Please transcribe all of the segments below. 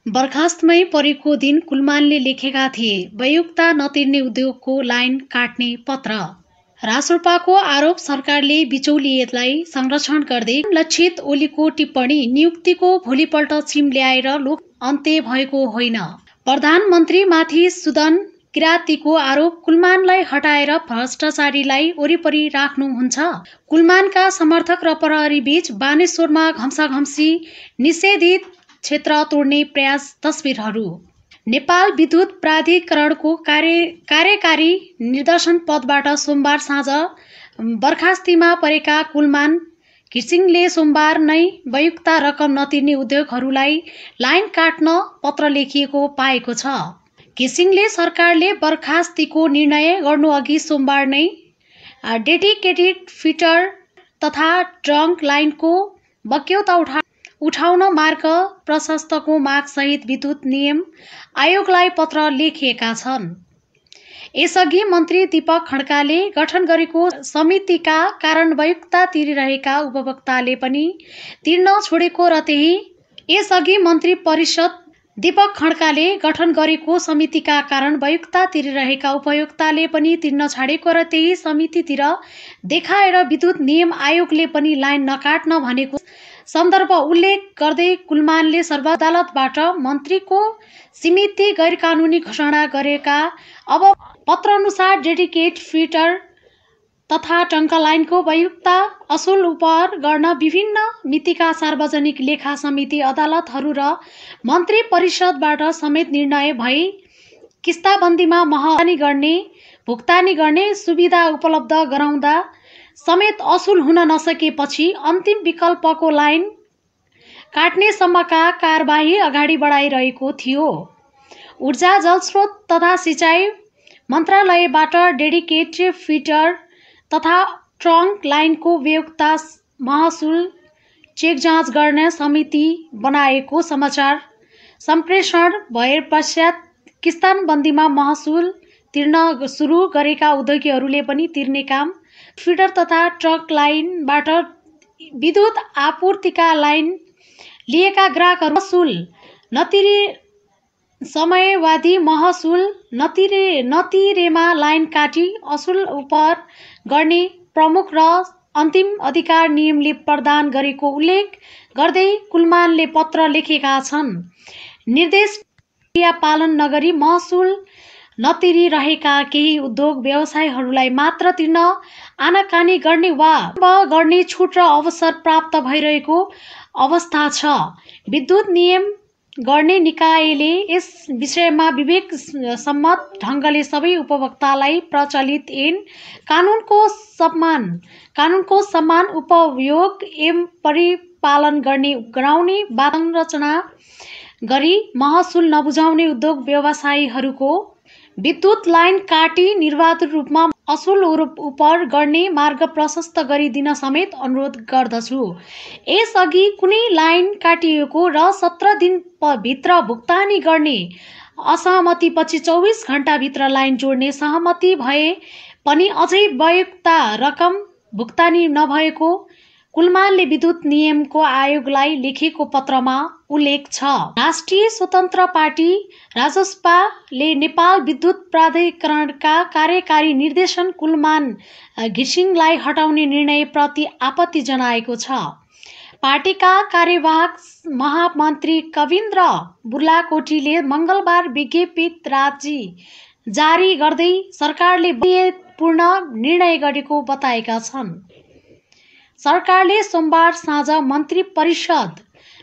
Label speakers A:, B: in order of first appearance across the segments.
A: बर्खास्तमै परेको दिन कुलमानले लेखेका थिए, वयोक्ता नतिर्ने उद्योगको लाइन काट्ने पत्र। रासोपाको आरोप सरकारले बिचौलिएलाई संरक्षण गर्दै लक्षित ओलीको टिप्पणी नियुक्तिको भोलिपल्ट चिम ल्याएर लोक अन्त्य भएको होइन। प्रधानमन्त्रीमाथि सुदन किरातीको आरोप कुलमानलाई हटाएर भ्रष्टाचारीलाई वरिपरि राख्नुहुन्छ। कुलमानका समर्थक र प्रहरीबीच बानेश्वरमा घम्साघम्सी, निषेधित क्षेत्र तोड्ने प्रयास तस्बिरहरू। नेपाल विद्युत प्राधिकरणको कार्यकारी निर्देशन पदबाट सोमबार साँझ बर्खास्तीमा परेका कुलमान घिसिङले सोमबार नै वयुक्ता रकम नतिर्ने उद्योगहरूलाई लाइन काट्न पत्र लेखिएको पाएको छ। घिसिङले सरकारले बर्खास्तीको निर्णय गर्नुअघि सोमबार नै डेडिकेटेड फिटर तथा ट्रङ्क लाइनको बक्यौता उठाउन मार्ग प्रशस्तको मागसहित विद्युत नियम आयोगलाई पत्र लेखिएका छन्। यसअघि मन्त्री दीपक खड्काले गठन गरेको समितिका कारण वयुक्ता तिरिरहेका उपभोक्ताले पनि तिर्न छोडेको र यसअघि मन्त्री परिषद दीपक खड्काले गठन गरेको समितिका कारण वयुक्ता तिरिरहेका उपभोक्ताले पनि तिर्न छाडेको र त्यही समितितिर देखाएर विद्युत नियम आयोगले पनि लाइन नकाट्न भनेको सन्दर्भ उल्लेख गर्दै कुलमानले सर्वोच्च अदालतबाट मन्त्रीको समिति गैरकानुनी घोषणा गरेका अब पत्रअनुसार डेडिकेट फिटर तथा टङ्क लाइनको वयुक्ता असुल उपर गर्न विभिन्न मितिका सार्वजनिक लेखा समिति अदालतहरू र मन्त्री परिषदबाट समेत निर्णय भई किस्ताबन्दीमा भुक्तानी गर्ने सुविधा उपलब्ध गराउँदा समेत असुल हुन नसकेपछि अन्तिम विकल्पको लाइन काट्नेसम्मका कारबाही अगाडि बढाइरहेको थियो। ऊर्जा जलस्रोत तथा सिँचाइ मन्त्रालयबाट डेडिकेटेड फिटर तथा ट्रङ्क लाइनको वयुक्ता महसुल चेक जाँच गर्ने समिति बनाएको समाचार सम्प्रेषण भए पश्चात किस्ताबन्दीमा महसुल तिर्न सुरु गरेका उद्योगीहरूले पनि तिर्ने काम फिडर तथा ट्रक लाइनबाट विद्युत आपूर्तिका लाइन लिएका ग्राहकहरू महसुल नतिरे समयवादी महसुल नतिरेमा लाइन काटी असुल उपर गर्ने प्रमुख र अन्तिम अधिकार नियमले प्रदान गरेको उल्लेख गर्दै कुलमानले पत्र लेखेका छन्। निर्देश पालन नगरी महसुल नतिरिरहेका केही उद्योग व्यवसायहरूलाई मात्र तिर्न आनाकानी गर्ने वा गर्ने छुट र अवसर प्राप्त भइरहेको अवस्था छ। विद्युत नियम गर्ने निकायले यस विषयमा विवेक सम्मत ढङ्गले सबै उपभोक्तालाई प्रचलित ऐन कानुनको समान उपयोग एवं परिपालन गर्ने गराउने वातावरण रचना गरी महसुल नबुझाउने उद्योग व्यवसायीहरूको विद्युत लाइन काटी निर्वाध रूपमा असुल उपर गर्ने मार्ग प्रशस्त गरिदिन समेत अनुरोध गर्दछु। यसअघि कुनै लाइन काटिएको र 17 दिनभित्र भुक्तानी गर्ने असहमतिपछि 24 घण्टाभित्र लाइन जोड्ने सहमति भए पनि अझै वयुक्ता रकम भुक्तानी नभएको कुलमानले विद्युत नियमको आयोगलाई लेखेको पत्रमा उल्लेख छ। राष्ट्रिय स्वतन्त्र पार्टी राजसपाले नेपाल विद्युत प्राधिकरणका कार्यकारी निर्देशन कुलमान घिसिङलाई हटाउने निर्णयप्रति आपत्ति जनाएको छ। पार्टीका कार्यवाहक महामन्त्री कविन्द्र बुर्लाकोटीले मङ्गलबार विज्ञप्ति जारी गर्दै सरकारले पूर्ण निर्णय गरेको बताएका छन्। सरकारले सोमबार साँझ मन्त्री परिषद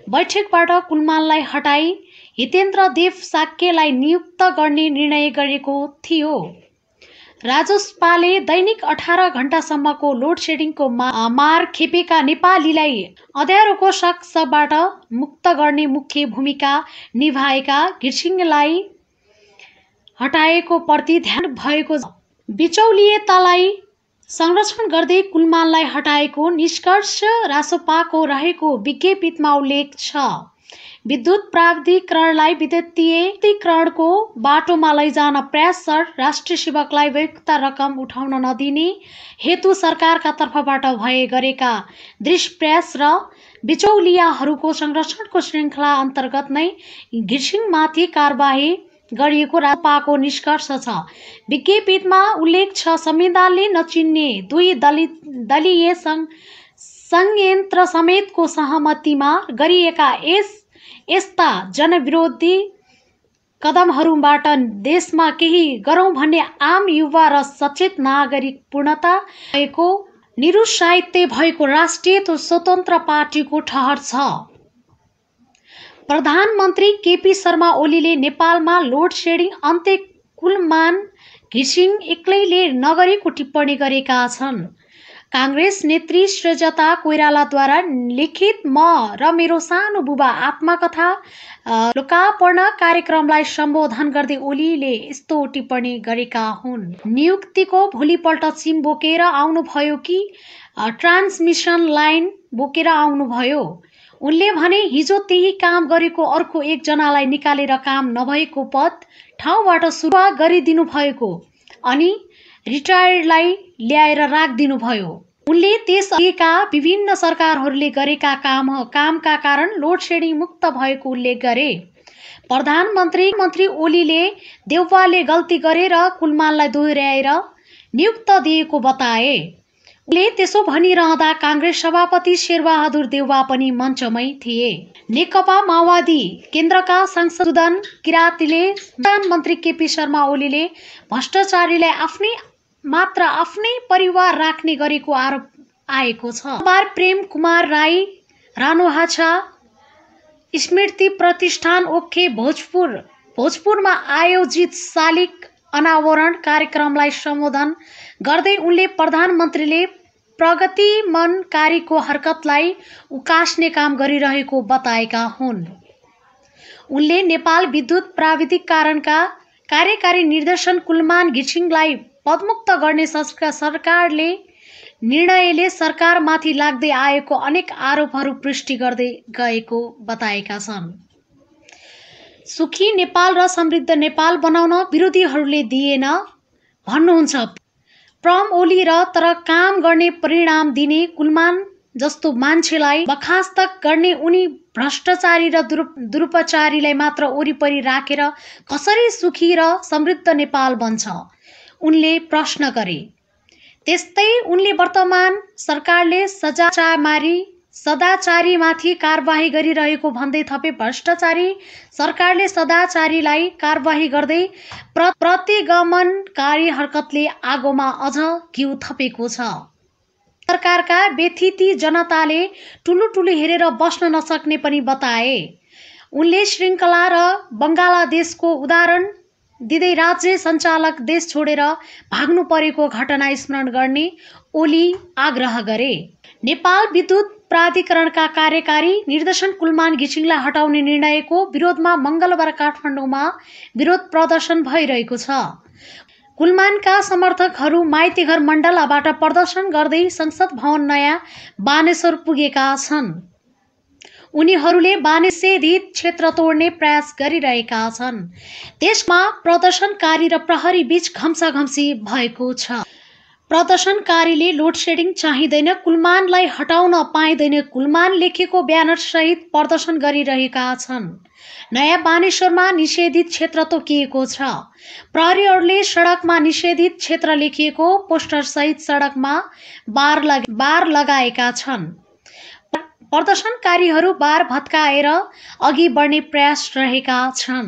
A: बैठकबाट कुलमानलाई हटाई हितेन्द्र देव साक्यलाई नियुक्त गर्ने निर्णय गरेको थियो। राजसपाले दैनिक 18 घण्टासम्मको लोड सेडिङको मार खेपेका नेपालीलाई अँध्यारोको शकबाट मुक्त गर्ने मुख्य भूमिका निभाएका घिसिङलाई हटाएको प्रति ध्यान भएको बिचौलिएतालाई संरक्षण गर्दै कुलमानलाई हटाएको निष्कर्ष रासोपाको रहेको विज्ञप्तिमा उल्लेख छ। विद्युत प्राधिकरणलाई विद्युतीकरणको बाटोमा लैजान प्रयास राष्ट्रिय सेवकलाई वयुक्ता रकम उठाउन नदिने हेतु सरकारका तर्फबाट भए गरेका दृढ प्रयास र बिचौलियाहरूको संरक्षणको श्रृङ्खला अन्तर्गत नै घिसिङमाथि कारबाही गरिएको राजपाको निष्कर्ष छ। विज्ञप्तिमा उल्लेख छ, संविधानले नचिन्ने दुई दलीय संयन्त्र समेतको सहमतिमा गरिएका यस्ता जनविरोधी कदमहरूबाट देशमा केही गरौँ भन्ने आम युवा र सचेत नागरिक पूर्णता भएको निरुत्साहित भएको राष्ट्रिय स्वतन्त्र पार्टीको ठहर छ। प्रधानमन्त्री केपी शर्मा ओलीले नेपालमा लोड सेडिङ अन्त्य कुलमान घिसिङ एक्लैले नगरेको टिप्पणी गरेका छन्। कांग्रेस नेत्री श्रेजता कोइरालाद्वारा लिखित म र मेरो सानो बुबा आत्मकथा लोकार्पण कार्यक्रमलाई सम्बोधन गर्दै ओलीले यस्तो टिप्पणी गरेका हुन्। नियुक्तिको भोलिपल्ट सिम बोकेर आउनुभयो कि ट्रान्समिसन लाइन बोकेर आउनुभयो? उनले भने, हिजो त्यही काम गरेको अर्को एकजनालाई निकालेर काम नभएको पद ठाउँबाट सुरुवात गरिदिनु भएको अनि रिटायर्डलाई ल्याएर राखिदिनु भयो। उनले त्यसअघिका विभिन्न सरकारहरूले गरेका कामका कारण लोड सेडिङ मुक्त भएको उल्लेख गरे। प्रधानमन्त्री ओलीले देउवाले गल्ती गरेर कुलमानलाई दोहोर्याएर नियुक्त दिएको बताए। उनले त्यसो भनिरहँदा कांग्रेस सभापति शेरबहादुर देउवा पनि मञ्चमै थिए। नेकपा माओवादी केन्द्रका सांसद सुदन किरातीले प्रधानमन्त्री केपी शर्मा ओलीले भ्रष्टाचारीलाई आफ्नै परिवार राख्ने गरेको आरोप आएको छ। बार प्रेम कुमार राई रानोहाछा स्मृति प्रतिष्ठान ओखे भोजपुरमा आयोजित शालिग अनावरण कार्यक्रमलाई सम्बोधन गर्दै उनले प्रधानमन्त्रीले प्रगतिमनकारीको हरकतलाई उकास्ने काम गरिरहेको बताएका हुन्। उनले नेपाल विद्युत प्राधिकरणका कार्यकारी निर्देशक कुलमान घिसिङलाई पदमुक्त गर्ने सरकारले निर्णयले सरकारमाथि लाग्दै आएको अनेक आरोपहरू पुष्टि गर्दै गएको बताएका छन्। सुखी नेपाल र समृद्ध नेपाल बनाउन विरोधीहरूले दिएन भन्नुहुन्छ प्रम ओली र तर काम गर्ने परिणाम दिने कुलमान जस्तो मान्छेलाई बर्खास्त गर्ने उनी भ्रष्टाचारी र दुरुपचारीलाई मात्र वरिपरि राखेर कसरी सुखी र समृद्ध नेपाल बन्छ? उनले प्रश्न गरे। त्यस्तै उनले वर्तमान सरकारले सदाचारीमाथि कारबाही गरिरहेको भन्दै थपे। भ्रष्टाचारी सरकारले सदाचारीलाई कारबाही गर्दै प्रतिगमनकारी हरकतले आगोमा अझ घिउ थपेको छ। सरकारका व्यथिति जनताले टुलुटुलु हेरेर बस्न नसक्ने पनि बताए। उनले श्रृङ्खला र बङ्गलादेशको उदाहरण दिँदै राज्य सञ्चालक देश छोडेर भाग्नु परेको घटना स्मरण गर्ने ओली आग्रह गरे। नेपाल विद्युत प्राधिकरणका कार्यकारी निर्देशक कुलमान घिसिङलाई हटाउने निर्णयको विरोधमा मंगलबार काठमाडौँमा विरोध प्रदर्शन भइरहेको छ। कुलमानका समर्थकहरू माइतीघर मण्डलाबाट प्रदर्शन गर्दै संसद भवन नयाँ बानेश्वर पुगेका छन्। उनीहरूले बानेश्वरधित क्षेत्र तोड्ने प्रयास गरिरहेका छन्। देशमा प्रदर्शनकारी र प्रहरी बीच घम्साघम्सी भएको छ। प्रदर्शनकारीले लोड सेडिङ चाहिँदैन, कुलमानलाई हटाउन पाइँदैन कुलमान लेखेको ब्यानर सहित प्रदर्शन गरिरहेका छन्। नयाँ बानेश्वरमा निषेधित क्षेत्र तोकिएको छ। प्रहरीहरूले सडकमा निषेधित क्षेत्र लेखिएको पोस्टर सहित सडकमा बार लगाएका छन्। प्रदर्शनकारीहरू बार भत्काएर अघि बढ्ने प्रयास रहेका छन्।